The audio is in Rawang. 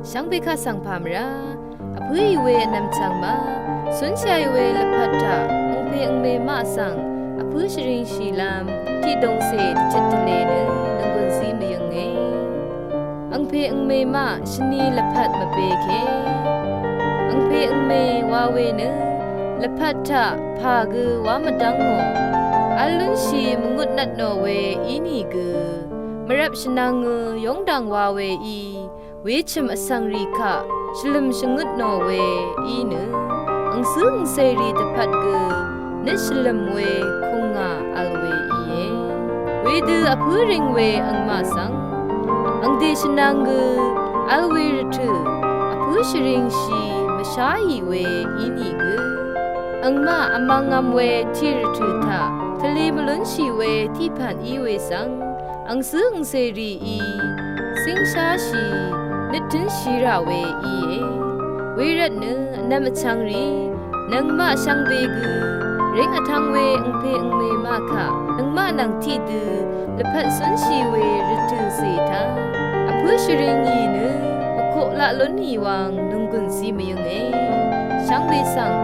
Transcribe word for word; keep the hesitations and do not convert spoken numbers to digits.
Shvngbe kaq svng pà mvrá vpǿì we vnvm chvng ma, cúnshàì we lvpat taq angpè angmè maq svng vpǿ shvringshìlv́m tiqdòngcè dvchøt tvlē nø nònggùn zí mvyǿnge. Angpè angmè maq shvni lvpat mvbe ke, angpè angmè wa we nø lvpat taq pà gø wá mvdv́ngò, v́l lúnshì mvngutnvtnò we ínìgø, mvrvp shvnvng ngø yóngdv̀ng wa we í, wechø̀m vsvng rì kaq shvlø̀m shvngøtnò we í nø, angcǿ angcèrì dvpvt gø nøt shvlø̀m we kùngà vl we íe. Wedø vpǿ ring we angmaq svng angdè shvnvng gø vl we rvtø̀ vpǿ shvringshì mvsháì we ínìgø, angmaq vmvngvm we tiq rvtø̀ taq tvlē mvlúnshì we tiqpv̀n í we svng, angcǿ angcèrìí cíngsháshì nøttǿnshì rà we íe. Wervtnø vnvm vchvngrì nøngmaq shvngbe gø ring vtvng we angpè angmè maq kaq nøngmaq nvng tiqdø lvpat cúnshì we rvtø̀ cè taq vpǿ shvringì nø vkoq laq lúnì wang nònggùn zí mvyǿnge. Shvngbe svng